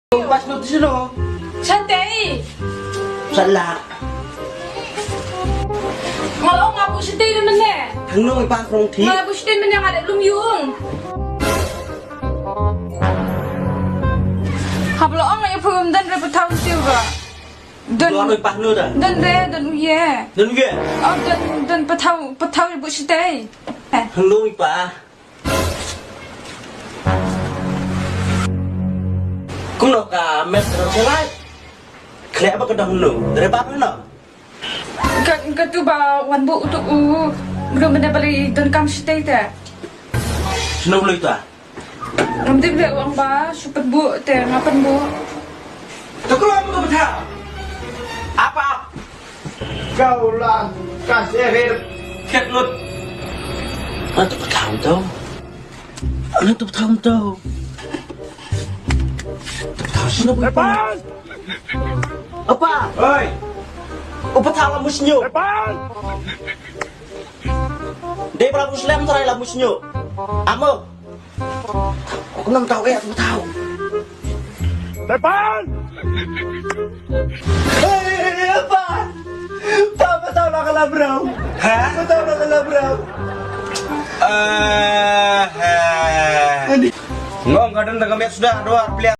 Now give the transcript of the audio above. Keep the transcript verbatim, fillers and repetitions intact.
Pas no tisno. Shatei. Salah. Nga la ong nga buh shatei ne mene. Hangno i pa krong thi. Nga la buh shatei mene, nga dep lum yung. Haba la ong nga ïa phu, don re pathaw siew ba. Don. Don i pa no da. Don re, don u ye. Don u ye. Oh, don, don pathaw, pathaw buh shatei. Hangno i pa. Kumno ka met ka dang shalai. Khleh ba ka dang nu. Dere ba no. Ka, katu ba wan buh utu u. Bru mene ba la donkam shatei te. Shano u lei ta. Ngam tip leh u ong ba shu pynbuh te nga pynbuh. To kumno ka btha. Ap ap. Kau la ka serir. Khet lut. Ano to btha to. Ano to btha to. To btha shano ba. Apa? Oi. U btha la musnyo. Dei ba la muslem trai la musnyo. Amo. Aku nam tahu eh, aku tahu. Tepan! Hei, apa? Apa tahu lah kalau bro? Hah? Apa tahu lah kalau bro? Eh, eh. Ngong kadang tengah met sudah dua pilihan.